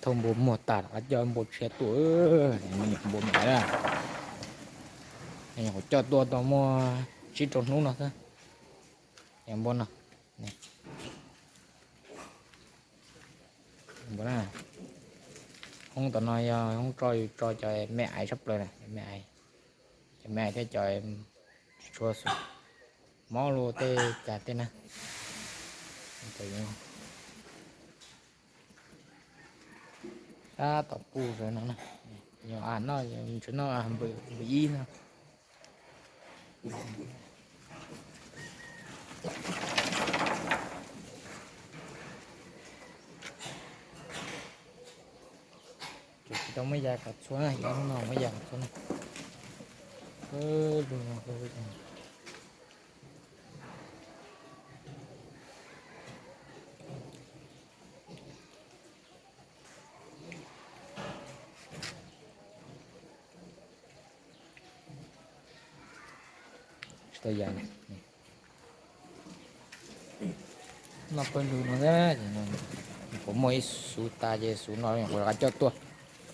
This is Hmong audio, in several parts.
Thauj npua muag tas los coj npua tshiab tuaj, me nyuam npua me ais na. Nyuam qhuav coj tuaj tau muaj tsib rau hnub no xwb. Npua no, npua na, hoob tom no yog hoob tso yus tso cov me ais tshaj plaws na, me ais, cov me ais thiab cov tsis tshua xum, mob luaj tej cas tej na. Sab tom puj sawv no na, yog noj, ntshe noj npawm ib no. Tsis tau muab ya kom txhua na, ib hnub no muab ya kom txhua na. Lug no. Tsis tau ya. Noj pawg lug no, kuv muaj ib xuv tas ces xuv no kuv rov qab coj tuaj.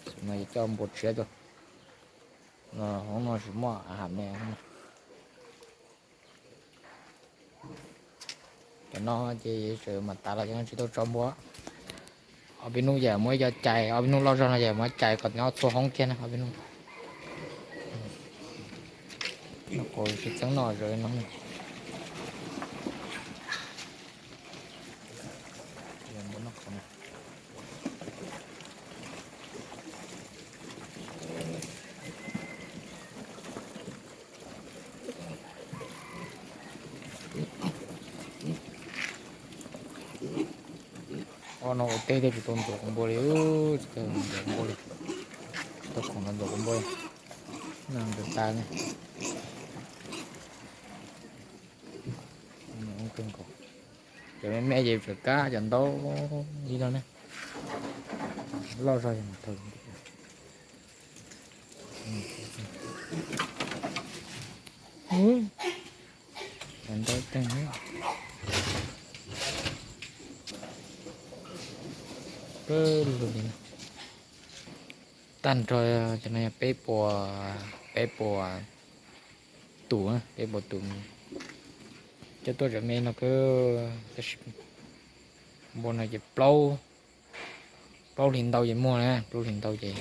Xuv no ces coj npua tshiab tuaj. No hoob no tsis muaj a ha me. Cov no ces tseem mam tas los cov no tsis tau tso npua. Ob peb hnub yam muaj ib co cais, ob peb hnub loj zog no yam muaj cais kom nyob txhua hoob kiag na ob peb hnub. Kuv tsis txeeb noj zom no. Ob no ua teb thiaj tsis tau ntxuav quas npua li, tsis tau ntxuav quas npua li, tsis tau khoom los ntxuav quas npua li. No ntxuav tas ne. Cov me me ces tseem kab cov ntaub ib no ne, loj zog. Cov ntaub teeg, tag nrho cov no yog peb puas, peb puas tus, peb puas tus. Coj tuaj cov me no, tab sis npua no ces plaub, plaub hlis ntau ces muaj na, plaub hlis ntau ces